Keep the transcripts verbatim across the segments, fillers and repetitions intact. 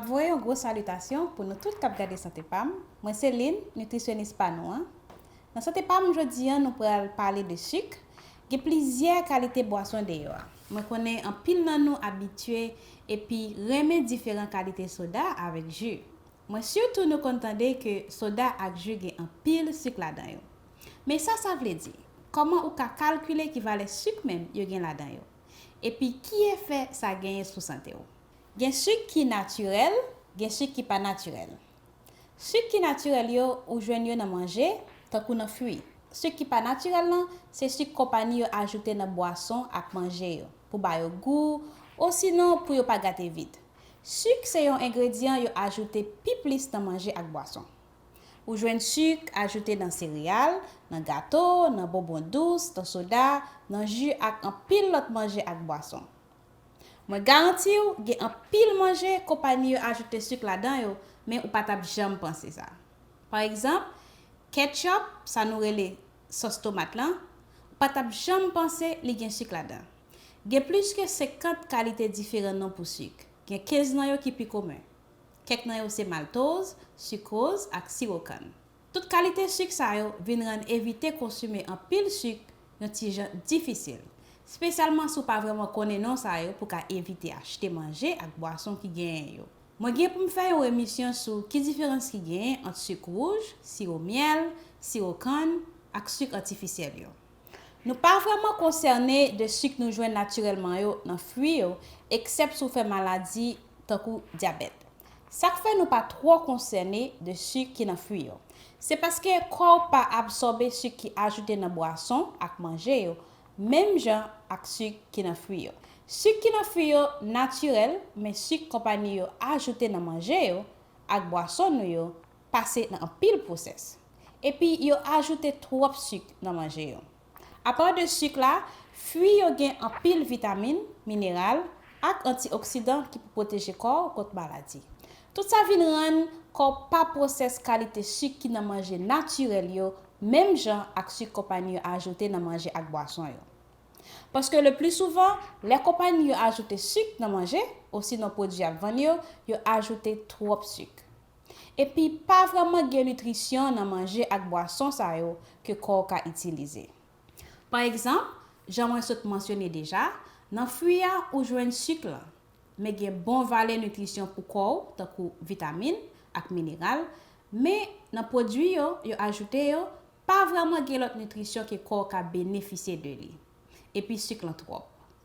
Voye yon gwo salitasyon pou nou tout k ap gade Sante Pam. Mwen se Lynn, nitrisyonis pa nou an. Nan Sante Pam jodi a, nou pral pale de sik. Gen plizyè kalite bwason deyò a. Mwen konnen anpil nan nou abitye epi renmen diferan kalite soda avèk ji. Mwen si tou nou konn tande ke soda ak ji gen anpil sik ladan yo. Men sa sa vle di? Kòman ou ka kalkile ki valè sik menm yo gen ladan yo? Epi ki efè sa genyen sou sante w? Gen sik ki natirèl, gen sik ki pa natirèl. Sik ki natirèl yo, ou jwenn yo nan manje, tankou nan fwi. Sik ki pa natirèl lan, se sik konpayi yo ajoute nan bwason ak manje yo, pou ba yo gou, osinon pou yo pa gate vit. Sik se yon engredyan yo ajoute pi plis nan manje ak bwason. Ou jwenn sik ajoute nan sereyal, nan gato, nan bonbon dous, nan soda, nan ji ak anpil lòt manje ak bwason. Mwen garanti w, gen anpil manje konpayi yo ajoute sik ladan yo, men ou pa t ap janm panse sa. Pa egzanp, ketchup, sa nou rele sòs tomat lan, ou pa t ap janm panse li gen sik ladan. Gen plis ke senkant kalite diferan non pou sik. Gen kenz nan yo ki pi komen. Kèk nan yo se maltoz, sikwoz ak siwo kann. Tout kalite sik sa yo vin rann evite konsime anpil sik yon ti jan difisil, espesyalman si w pa vrèman konnen non sa yo pou ka evite achte manje ak bwason ki genyen yo. Mwen gen pou m fè yon emisyon sou ki diferans ki genyen ant sik wouj, siwo myèl, siwo kann ak sik atifisyèl yo. Nou pa vrèman konsène de sik nou jwenn natirèlman yo nan fwi yo, eksèp si w fè maladi tankou dyabèt. Sa k fè nou pa twò konsène de sik ki nan fwi yo, se paske kò w pa absòbe sik ki ajoute nan bwason ak manje yo, menm jan ak sik ki nan fwi yo. Sik ki nan fwi yo natirèl, men sik konpayi yo ajoute nan manje yo ak bwason nou yo pase nan anpil pwosès. Epi yo ajoute twòp sik nan manje yo. Apa de sik la, fwi yo gen anpil vitamin, mineral, ak antioksidan ki pou pwoteje kò w kont maladi. Tout sa vin rann kò w pa pwosès kalite sik ki nan manje natirèl yo, menm jan ak sik konpayi yo ajoute nan manje ak bwason yo. Paske le pli souvan, lè konpayi yo ajoute sik nan manje, osinon pwodui y ap vann yo, yo ajoute twòp sik. Epi pa vrèman gen nitrisyon nan manje ak bwason sa yo ke kò w ka itilize. Pa egzanp, jan mwen sot mansyone deja, nan fwi a ou jwenn sik lan, men gen bon valè nitrisyon pou kò w, tankou vitamin ak mineral, men nan pwodui yo, yo ajoute yo, pa vrèman gen lòt nitrisyon ke kò w ka benefisye de li. Epi sik lan twòp.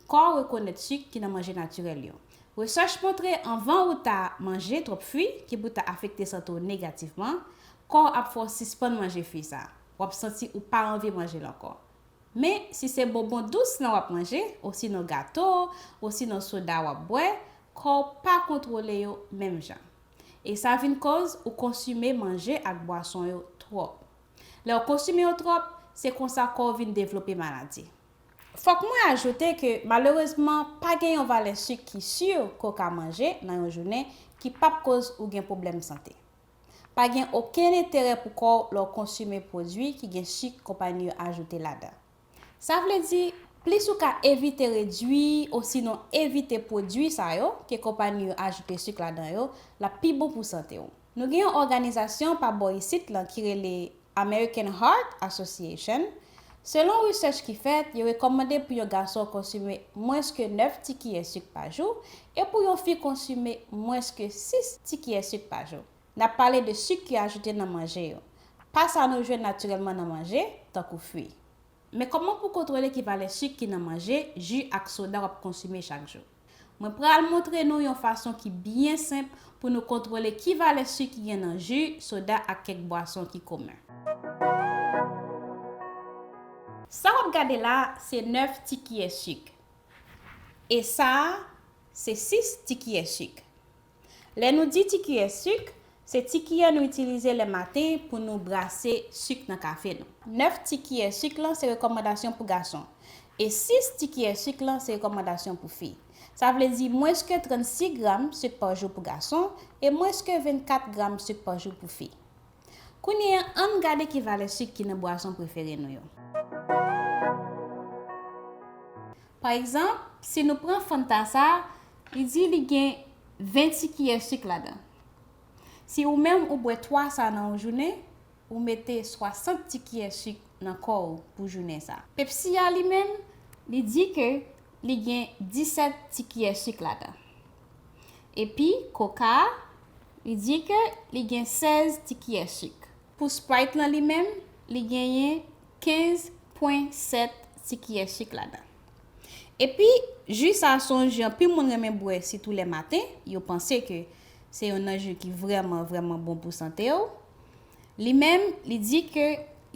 Kò w rekonèt sik ki nan manje natirèl yo. Rechèch montre anvan ou ta manje twòp fwi ki pou ta afekte sante w negativman, kò w ap fè w sispann manje fwi sa. W ap santi ou pa anvi manje l ankò. Men, si se bonbon dous lan w ap manje, osinon gato, osinon soda w ap bwè, kò w pa kontwole yo menm jan. E sa vin koz ou konsime manje ak bwason yo twòp. Lè w konsime yo twòp, se konsa kò w vin devlope maladi. Fòk mwen ajoute ke malerezman, pa gen yon valè sik ki si ke w ka manje nan yon jounen ki p ap koz ou gen pwoblèm sante. Pa gen okenn enterè pou kò w lè w konsime pwodui ki gen sik konpayi yo ajoute ladan. Sa vle di, plis ou ka evite redui osinon evite pwodui sa yo ke konpayi yo ajoute sik ladan yo, l ap pi bon pou sante w. Nou gen yon òganizasyon pa bò isit lan ki rele American Heart Association. Selon rechèch ki fèt, yo rekòmande pou yon gason konsime mwens ke nèf ti kiyè sik pa jou e pou yon fi konsime mwens ke sis ti kiyè sik pa jou. N ap pale de sik ki ajoute nan manje yo, pa sa nou jwenn natirèlman nan manje, tankou fwi. Men kòman pou kontwole ki valè sik ki nan manje, ji ak soda w ap konsime chak jou? Mwen pral montre nou yon fason ki byen senp pou nou kontwole ki valè sik ki gen nan ji, soda ak kèk bwason ki komen. Sa w ap gade la, se nèf ti kiyè sik. E sa a, se sis ti kiyè sik. Lè nou di ti kiyè sik, se ti kiyè nou itilize lè maten pou nou brase sik nan kafe nou. Nèf ti kiyè sik lan se rekòmandasyon pou gason, e sis ti kiyè sik lan se rekòmandasyon pou fi. Sa vle di mwens ke trannsis gram sik pa jou pou gason e mwens ke vennkat gram sik pa jou pou fi. Kounye a, ann gade ki valè sik ki nan bwason prefere nou yo. Pa egzanp, si nou pran Fanta sa, li di li gen ven ti kiyè sik ladan. Si ou menm ou bwè twa sa nan yon jounen, ou mete swasant ti kiyè sik nan kò w pou jounen sa. Pepsi a li menm, li di ke li gen disèt ti kiyè sik ladan. Epi koka a, li di ke li gen sèz ti kiyè sik. Pou Sprite lan li menm, li genyen kenz pwen sèt ti kiyè sik ladan. Epi, ji sa a se yon ji anpil moun renmen bwè, sitou lèmaten. Yo panse ke se yon nan ji ki vrèman, vrèman bon pou sante w. Li menm, li di ke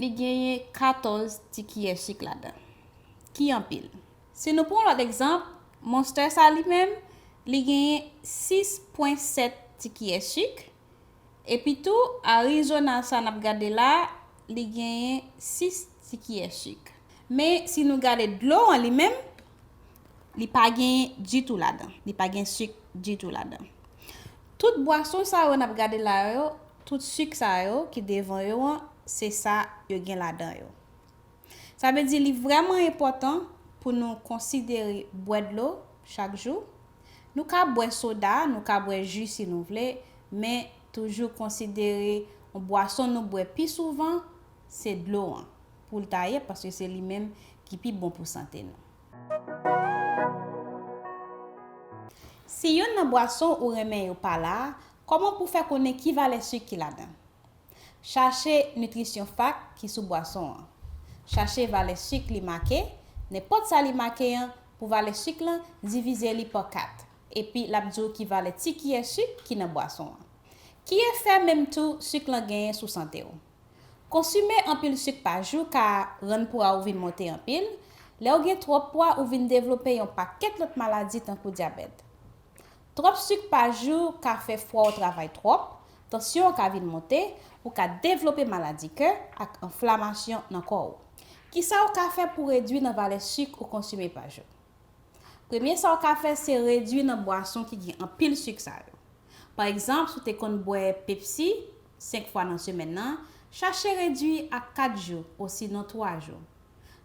li genyen katòz ti kiyè sik ladan, ki anpil. Si nou pran yon lòt egzanp, Monster sa li menm, li genyen sis pwen sèt ti kiyè sik. Epi tou, Arizona sa n ap gade la, li genyen sis ti kiyè sik. Men, si nou gade dlo an li menm, li pa genyen ditou ladan. Li pa gen sik ditou ladan. Tout bwason sa yo n ap gade la yo, tout sik sa yo ki devan yo an, se sa yo gen ladan yo. Sa vle di li vrèman enpòtan pou nou konsidere bwè dlo chak jou. Nou ka bwè soda, nou ka bwè ji si nou vle, men toujou konsidere yon bwason nou bwè pi souvan, se dlo an, pou l ta ye, paske se li menm ki pi bon pou sante nou. Si youn nan bwason ou renmen yo pa la, kòman pou fè konnen ki valè sik ki ladan? Chache Nutrition Fact ki sou bwason an. Chache valè sik li make, nenpòt sa li make an, pou valè sik lan, divize li pa kat. Epi l ap di w ki valè ti kiyè sik ki nan bwason an. Ki efè menm tou sik lan genyen sou sante w? Konsime anpil sik pa jou ka rann pwa ou vin monte anpil. Lè w gen twòp pwa, ou vin devlope yon pakèt lòt maladi tankou dyabèt. Twòp sik pa jou ka fè fwa w travay twòp, tansyon w ka vin monte, ou ka devlope maladi kè ak enflamasyon nan kò w. Kisa w ka fè pou redui nan valè sik ou konsime pa jou? Premye sa w ka fè, se redui nan bwason ki gen anpil sik sa yo. Pa egzanp, si w te konn bwè Pepsi senk fwa nan semèn nan, chache redui a kat jou osinon twa jou.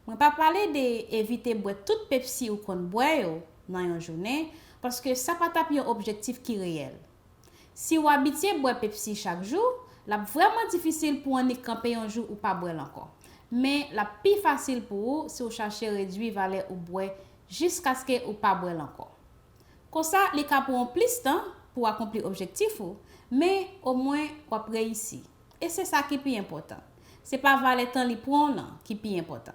Mwen pa pale de evite bwè tout Pepsi ou konn bwè yo nan yon jounen, paske sa pa t ap yon objektif ki reyèl. Si w abitye bwè Pepsi chak jou, l ap vrèman difisil pou w annik kanpe yon jou ou pa bwè l ankò. Men, l ap pi fasil pou ou si w chache redui valè ou bwè jiskaske ou pa bwè l ankò. Konsa, li ka pran w plis tan pou w akonpli objektif ou, men omwen w ap reyisi. E se sa ki pi enpòtan. Se pa valè tan li pran w lan ki pi enpòtan.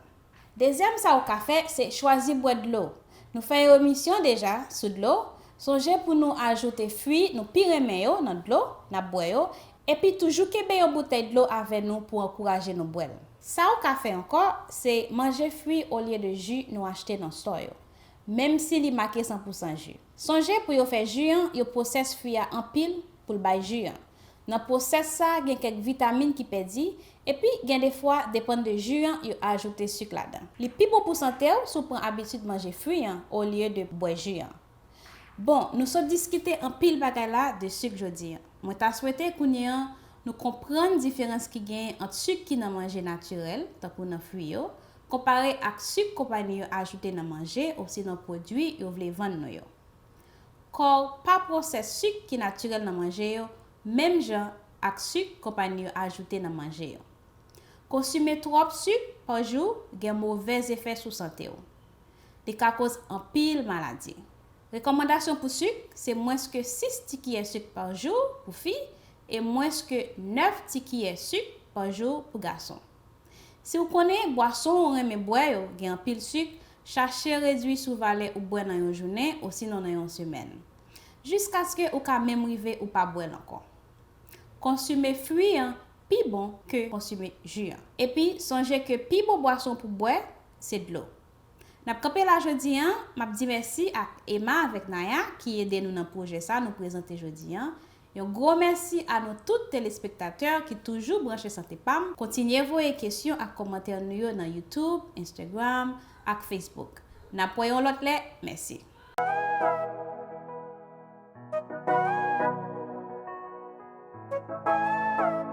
Dezyèm sa ou ka fè, se chwazi bwè dlo. Nou fè yon emisyon deja sou dlo. Sonje pou nou ajoute fwi nou pi renmen yo nan dlo n ap bwè yo, epi toujou kenbe yon boutèy dlo avè nou pou ankouraje nou bwè l. Sa ou ka fè ankò, se manje fwi olye de ji nou achte nan stò yo, menm si li make san pou san ji. Sonje pou yo fè ji an, yo pwosès fwi a anpil pou l bay ji an. Nan pwosès sa, gen kèk vitamin ki pèdi, epi gen defwa, depann de ji an, yo ajoute sik ladan. Li pi bon pou sante w si w pran abitid manje fwi an olye de bwè ji an. Bon, nou sot diskite anpil bagay la de sik jodi an. Mwen ta swete kounye an nou konprann diferans ki genyen ant sik ki nan manje natirèl, tankou nan fwi yo, konpare ak sik konpayi yo ajoute nan manje osinon pwodui yo vle vann nou yo. Kò w pa pwosès sik ki natirèl nan manje yo menm jan ak sik konpayi yo ajoute nan manje yo. Konsime twòp sik pa jou gen movèz efè sou sante w. Li ka koz anpil maladi. Rekòmandasyon pou sik se mwens ke sis ti kiyè sik pa jou pou fi e mwens ke nèf ti kiyè sik pa jou pou gason. Si w konnen bwason ou renmen bwè yo gen anpil sik, chache redui sou valè ou bwè nan yon jounen osinon nan yon semèn, jiskaske ou ka menm rive ou pa bwè l ankò. Konsime fwi an pi bon ke konsime ji an. Epi, sonje ke pi bon bwason pou bwè, se dlo. N ap kanpe la jodi an, m ap di mèsi ak Emma avèk Naya ki ede nou nan pwojè sa nou prezante jodi an. Yon gwo mèsi a nou tout telespektatè ki toujou branche Sante Pam. Kontinye voye kesyon ak kòmantè nou yo nan YouTube, Instagram ak Facebook. N ap wè yon lòt lè. Mèsi.